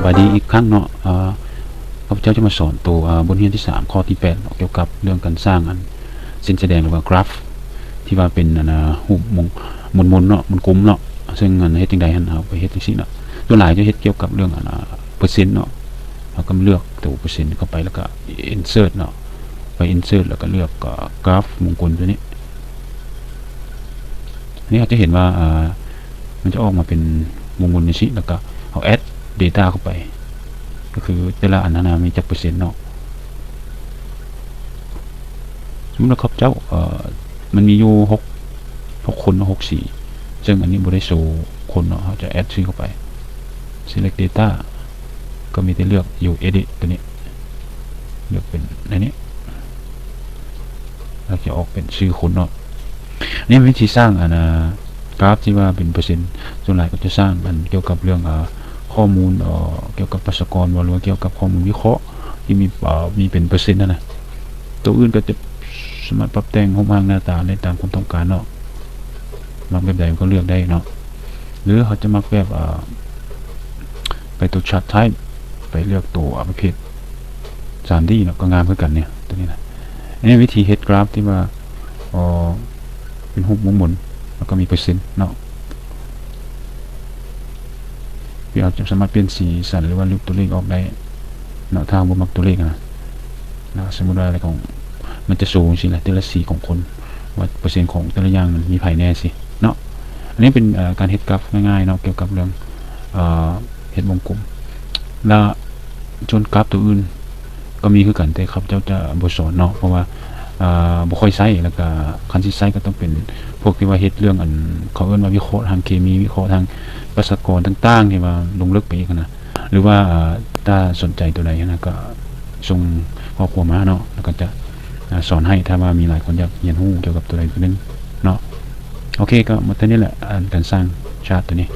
ສະບາຍດີອີກຄັ້ງເນາະ ເອີ ຂ້າພະເຈົ້າຈະມາສອນໂຕ ເອີ ບົດຮຽນທີສາມ ຂໍ້ທີແປດເນາະ ກ່ຽວກັບເລື່ອງການສ້າງອັນເສັ້ນສະແດງ ຫຼືວ່າກຣາຟ ທີ່ວ່າເປັນອັນ ເອີ ຮູບມົນໆເນາະ ມົນກົມເນາະ ເຊິ່ງອັນເຮັດຈັ່ງໃດຫັ້ນ ເຮົາໄປເຮັດຈັ່ງຊີ້ເນາະ ສ່ວນຫຼາຍຈະເຮັດກ່ຽວກັບເລື່ອງອັນ ເອີ ເປີເຊັນເນາະ ເຮົາກໍມາເລືອກໂຕເປີເຊັນເຂົ້າໄປ ແລ້ວກໍ insert ເນາະ ໄປ insert ແລ້ວກໍເລືອກ ເອີ ກຣາຟວົງກົມຕົວນີ້ ນີ້ເຮົາຈະເຫັນວ່າ ເອີ ມັນຈະອອກມາເປັນວົງມົນຈັ່ງຊີ້ ແລ້ວກໍເຮົາ add data ເຂົ້າໄປ ກໍຄືແຕ່ລະອັນຫັ້ນນະ ມີຈັກເປີເຊັນເນາະ ສົມມຸດວ່າຂ້າພະເຈົ້າ ເອີ ມັນມີຢູ່ຫົກ ຫົກຄົນເນາະ ຫົກສີ ເຊິ່ງອັນນີ້ບໍ່ໄດ້ໂຊຄົນເນາະ ເຮົາຈະ add ຊື່ເຂົ້າໄປ select data ກໍມີແຕ່ເລືອກຢູ່ edit ຕົວນີ້ ເລືອກເປັນອັນນີ້ ແລ້ວຈະອອກເປັນຊື່ຄົນເນາະ ນີ້ເປັນວິທີສ້າງອັນ ອາ ກຣາຟທີ່ວ່າເປັນເປີເຊັນ ສ່ວນຫຼາຍກໍຈະສ້າງອັນກ່ຽວກັບເລື່ອງ ອາ ຂໍ້ມູນ ເອີ ກ່ຽວກັບປະຊາກອນບໍ ຫຼືວ່າກ່ຽວກັບຂໍ້ມູນວິເຄາະທີ່ມີ ເອີ ມີເປັນເປີເຊັນຫັ້ນນະ ໂຕອື່ນກໍຈະສາມາດປັບແຕ່ງຮູບຮ່າງໜ້າຕາໄດ້ຕາມຄວາມຕ້ອງການເນາະ ມັກແບບໃດກໍເລືອກໄດ້ເນາະ ຫຼືເຮົາຈະມັກແບບ ອາ ໄປຕົວ chart type ໄປເລືອກຕົວ ອາ ປະເພດ ສາມດີ ເນາະ ກໍງາມຄືກັນນີ້ ຕົວນີ້ນະ ອັນນີ້ວິທີເຮັດກຣາຟທີ່ວ່າ ເອີ ເປັນຮູບວົງມົນ ແລ້ວກໍມີເປີເຊັນເນາະ ທີ່ເຮົາຈະສາມາດປ່ຽນສີສັນ ຫຼືວ່າລຶບຕົວເລກອອກໄດ້ເນາະ ຖ້າເຮົາບໍ່ມັກຕົວເລກຫັ້ນນະ ນະ ສົມມຸດວ່າຂອງ ມັນຈະໂຊຈັ່ງຊີ້ແຫຼະ ແຕ່ລະສີຂອງຄົນ ວ່າເປີເຊັນຂອງແຕ່ລະຢ່າງມັນມີໃຜແດ່ຊີ້ເນາະ ອັນນີ້ເປັນ ເອີ ການເຮັດກຣາຟງ່າຍໆເນາະ ກ່ຽວກັບເລື່ອງ ເອີ ເຮັດວົງກົມ ແລະ ສ່ວນກຣາຟຕົວອື່ນກໍມີຄືກັນ ແຕ່ຂ້າພະເຈົ້າຈະບໍ່ສອນເນາະ ເພາະວ່າ ເອີ ບໍ່ຄ່ອຍໃຊ້ ແລ້ວກໍຄັນຊິໃຊ້ກໍຕ້ອງເປັນພວກທີ່ວ່າເຮັດເລື່ອງອັນ ເຂົາເອີ້ນວ່າວິເຄາະທາງເຄມີ ວິເຄາະທາງປະຊາກອນຕ່າງໆ ທີ່ວ່າລົງເລິກໄປອີກຫັ້ນນະ ຫຼືວ່າ ເອີ ຖ້າສົນໃຈຕົວໃດຫັ້ນນະ ກໍສົ່ງຂໍ້ຄວາມມາເນາະ ແລ້ວກໍຈະ ອາ ສອນໃຫ້ ຖ້າວ່າມີຫຼາຍຄົນຢາກຮຽນຮູ້ກ່ຽວກັບຕົວໃດຕົວໜຶ່ງເນາະ ໂອເຄ ກໍໝົດເທົ່ານີ້ແຫຼະ ອັນການສ້າງຊາດຕົວນີ້